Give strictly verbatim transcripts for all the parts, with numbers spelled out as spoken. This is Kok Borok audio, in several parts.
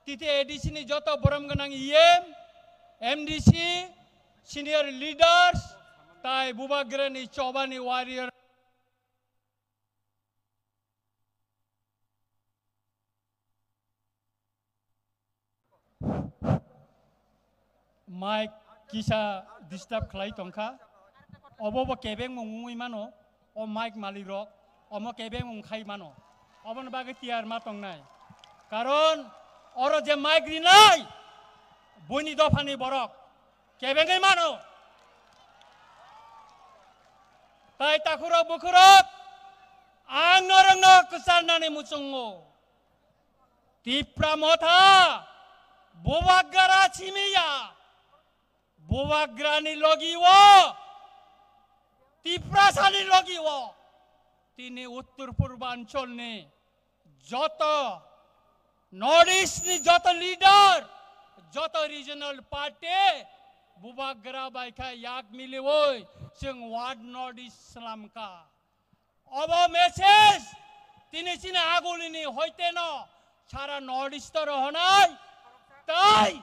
T T A D C ni joto borom gwnang E M, M D C, senior leaders, tai Bubagrani chobani warrior. Mic kisa disturb khlai tongkha. Obo bo kebeng mung wngwi mano. O mic malik rok omo kebeng wng khai mano. Oboni bagwi tiyar ma tongnai. Karon oro je mic rinai, buini dophani borok kebengwi mano. Tai takhurok bukhurok, ang norokno kwcharnani muchungo. Tipra Motha, Bubagra simiya, Bubagrani logi o, Tiprasani logi o, tini Uttor Purbancholni joto North East ni joto leader, joto regional party, Bubagra bai khe yak miliwi chwng One North East slamkha. Obo message tini chini agulini hoiteno sara North East o rohonai, tai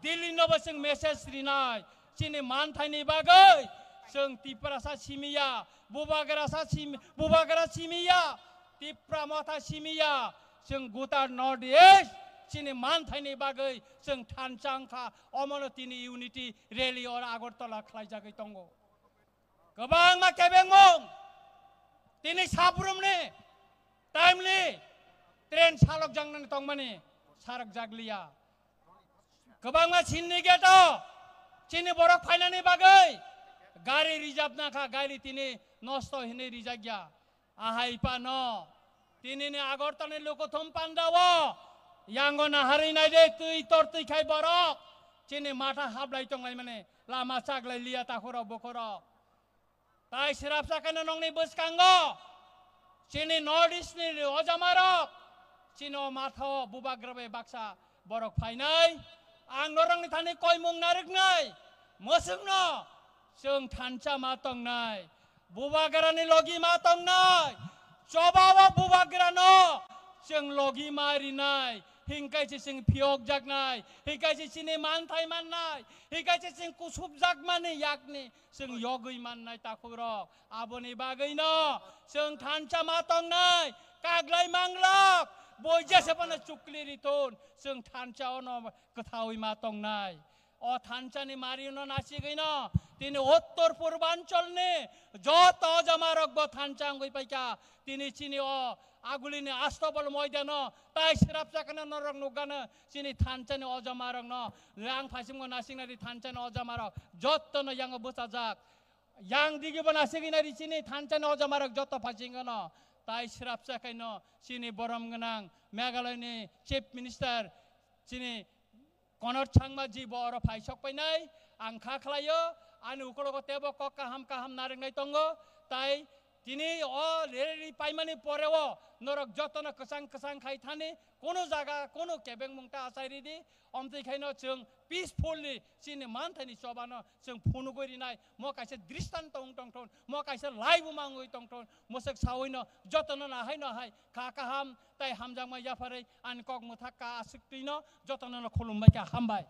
Delhi no bo chwng message rinai. Chini manthaini bagwi chwng Tiprasa simiya, Bubagrasa simi-, Bubagra simiya, Tipra Motha simiya, chwng gutar North East chini manthaini bagwi chwng thansa wngkha. Omono tini unity rally oro Agartala khlaijagwi tongo. Kwbangma kebengmung tini sabrumni timely train salokjaknani tongmani sarokjakliya. Kwbangma sinni gate o chini borok phainani bagwi gari reserve nakha, gari tini nosto hinwi rijakya. Ahai phano tinini Agartalani Lukuthum Panda o yango naharwi naide twi tortwi khai borok chini matha hablai tonglaimani lama chaglai liya takhurok bukhurok. Tai srapsa khe nongni bwskango chini North East ni ojamarok chini o matha o Bubagra bai baksa borok phainai. Ang norokni thani koimung narwknai, mwswkno chwng thansa ma tongnai, Bubagrani logi ma tongnai, chobao Bubagrano chwng logi ma rinai, hinkhe se chwng phiyokjaknai, hinkhe se chini manthai mannai, hinkhe se chwng kusupjakmani yakni chwng yogwi mannai takhurok. Aboni bagwino chwng thansa ma tongnai, kaglai manglok, boi jese phano chukli rithun, chwng thansa ono kwthawi ma tongnai. O thansani marino nasigwino tini Uttor Purbancholni joto ojamarok bo thansa wngwi paikha. Tini chini o agulini Astobol moidano tai srapsa kheno norok nukgano chini thansani ojamarokno. Yang phaichimgo nasiknari thansani ojamarok jottono yango bwchajak. Yang digibo nasigwi nari chini thansani ojamarok jotto phaichingano. Tai srapsa khaino chini borom gwnang Meghalaya ni Chief Minister chini Konor Sangma ji bo oro phai sok painai, ang kha khlaio, ani ukologo tebo kok kaham kaham narwknai tongo, tai tini o rally paimani poreo norok jotono kwchang kwchang khai thani, kono jaga, kono kebengmung ta achai ridi, omtwi khaino chwng peacefully chini manthaini chobano chwng phunugwi rinai, mo kaisa dristanto wng tongthon, mo kaisa laibuma wngwi tongthon, mwswk sawino jotono nahai nahai kha kaham tai hamjakma yapharwi ani kok mwthak ka aswk twino jotono no khulumbai kha, hambai.